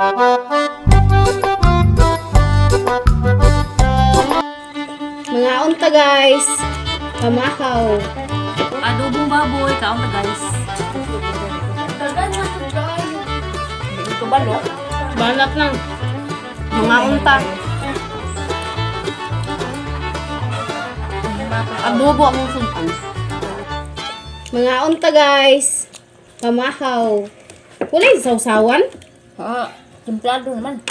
Mga unta, guys. Pamahaw. Adobong baboy, kaon ta, guys. Ito ba, no? Banat lang. Mga unta. Adobo ang sudan. Mga unta, guys. Pamahaw. Wala yung sausawan? Ah, templado naman.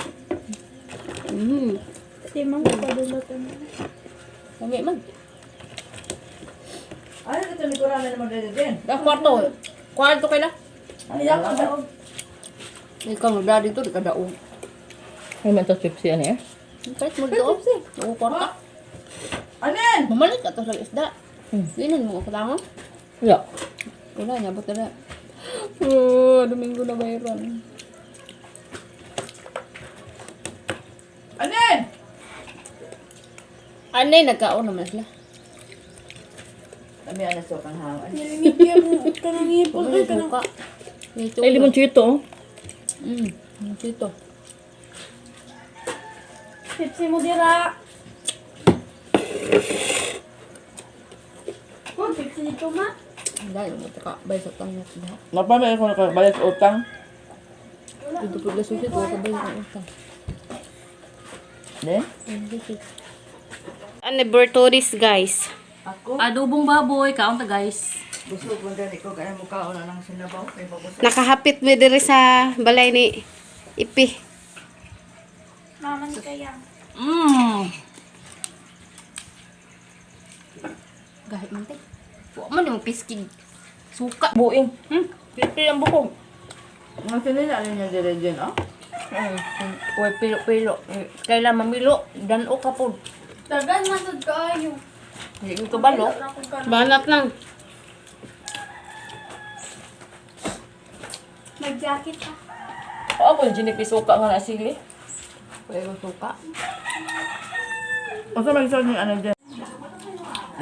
Si Mang padulot ano. Lami man. Ano ito ni Kurana naman dito din? Da kwarto. Kwarto kay la. Ano yan? Ano? Ikaw nga dito di ka daog. Ay, man to chipsy ano eh. Kahit mo dito. Oo, kwarta. Ano yan? Mamalit ka to sa isda. Dinan mo ko tango. Yeah. Wala niya but na. Oh, Domingo na bayron. Ano yan? Anay nagkaon naman sila. Kami ano so kang hawan. Nilimigyan kanang ipon ay kanang Suka. Dito. Ay, limon chito oh. Dito. Pepsi mo dira. Oh, Pepsi dito ma. Dahil mo taka bay sa tangok na. Napamay ko nakabayad sa utang. Dito po la susit wa ka bay sa utang. Ne? Ano, Bertoris, guys. Ako? Adobong baboy, kaon ta, guys. Busog man gani ko kaya mukha na lang sinabaw kay mabusog. Nakahapit mi diri sa balay ni Ipi. Maman kaya. Gahit man te. Wa man yung piskig. Suka. Buing. Pipi ang bukog. Mga sinila ano niya dire din oh. Uy, pilo-pilo. Kailan mamilo, dan-o ka po. Dagan man sad kaayo. Hindi ko kabalo. Banat lang. Mag-jacket ka. Oo, po yung ginipisuka nga na sili. Pwede ko suka. Unsa man sa ano din?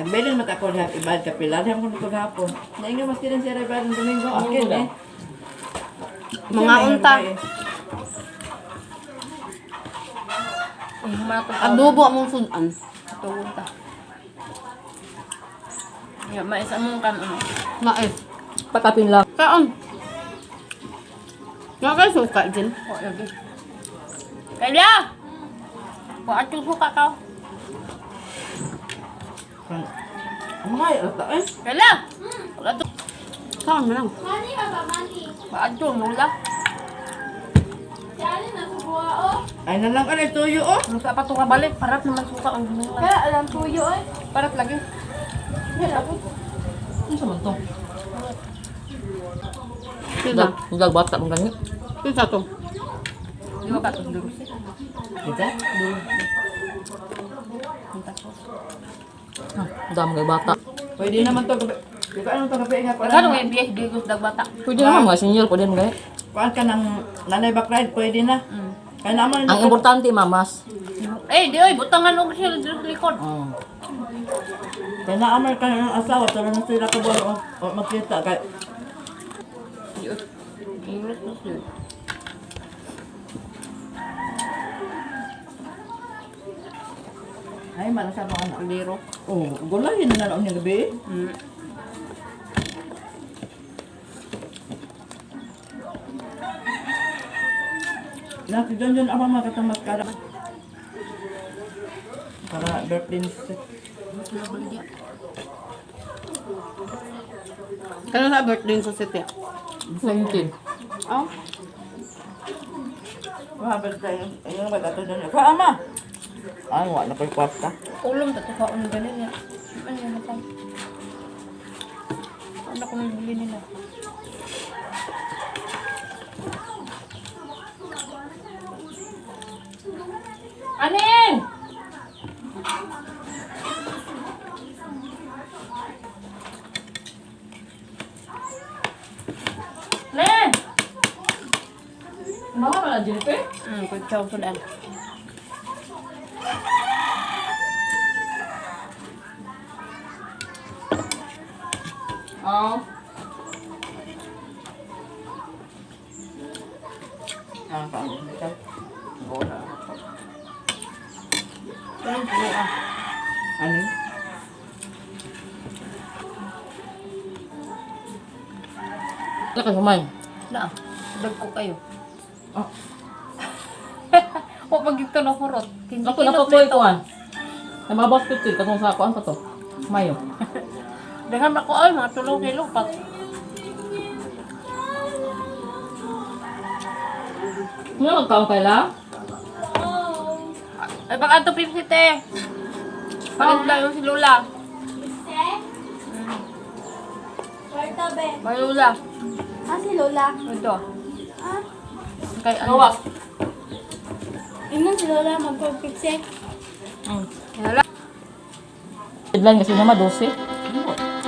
Nagbilin man ako diha ibad kapila diha ko kagapon. Nainga mas kidan siya ibad Domingo akin eh. Mga unta. Ay, humana to. Adobo ang sudan. Tugon ta. Ya, mais among kan ano. Mais. Pakapin lang. Kaon. Nga kay suka din. Wa lagi. Kaya! Wa atong suka ka. Mga ata eh. Kaya! Wala to. Kaon mo lang. Mani ba ba mani? Wa atong nula. Si Alin na subuha oh. Ay na lang ano tuyo oh. Ano sa pa to ka balik? Parat naman suka ang humila. Kaya alam tuyo ay. Parat lagi. Ano sa man to? Sila. Dag bata mong gani. Sila to. Di ba ka to duro? Kita? Ah, dami kay bata. Pwede naman to gabi. Di ba anong to gabi nga Kano nga biyahe di ko dag bata. Pwede naman mga senior, pwede naman gani. Kuan ka ng nanay back ride, pwede na. Kaya naman Ang importante, mamas. Eh, di oy, butangan og sila dito sa likod. Oh. Kaya naamal ka ng asawa, tulo na sila ka o, o magkita kay Di oy. Ingles na sila. Ay, mana sa mga anak. Liro. Oh, gulayin na lang niya gabi. Nak, dyan dyan ako makatamat ka. Para birthday ni Sir. Kano sa birthday sa city? 19. Oh. Wah, birthday. Ayun, ba ito dyan? Ka, ama! Ay, wala na ko'y kwarta. Ulom ta to kaon ganin niya. Ano na pa? Ano ko bili nila? Anin! Len! Mama na Jennifer? Kutsaw sudan. Oo. Ah. Ang kaon. Wala. Ano? Wala ka humay. Na, dagko kayo. Ah. O pag ito na kurot. Ako na ko kuan. Namabas ko ito. Katong sa kuan pa to. Mayo. Daghan ako ay mga tulong kilo pag Nga magkaon kay la? Ay baka ato Pepsi te. Pag yung si Lola. Se? Kwarta be. May Lola. Ah, si Lola. Ito. Ah, Kay ano? ingon si Lola magpagpipse. Lola. Deadline kasi naman 12.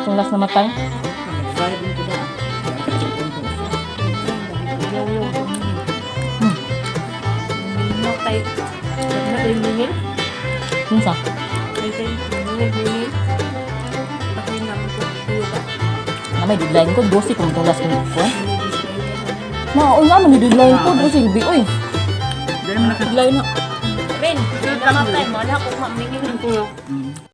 Itong last na matay. Nag-drive din ko ba? Matay. Matay mingil. Kinsa? Matay mingil mingil. Patay naman ko. Tuyo ba? Na may deadline ko 12 kung itong last na kuan. Ma, oo nga man deadline ko 12 gabi oy. Dili man Deadline na. Ren, namatay mo. Wala ko mamingil. Kulo.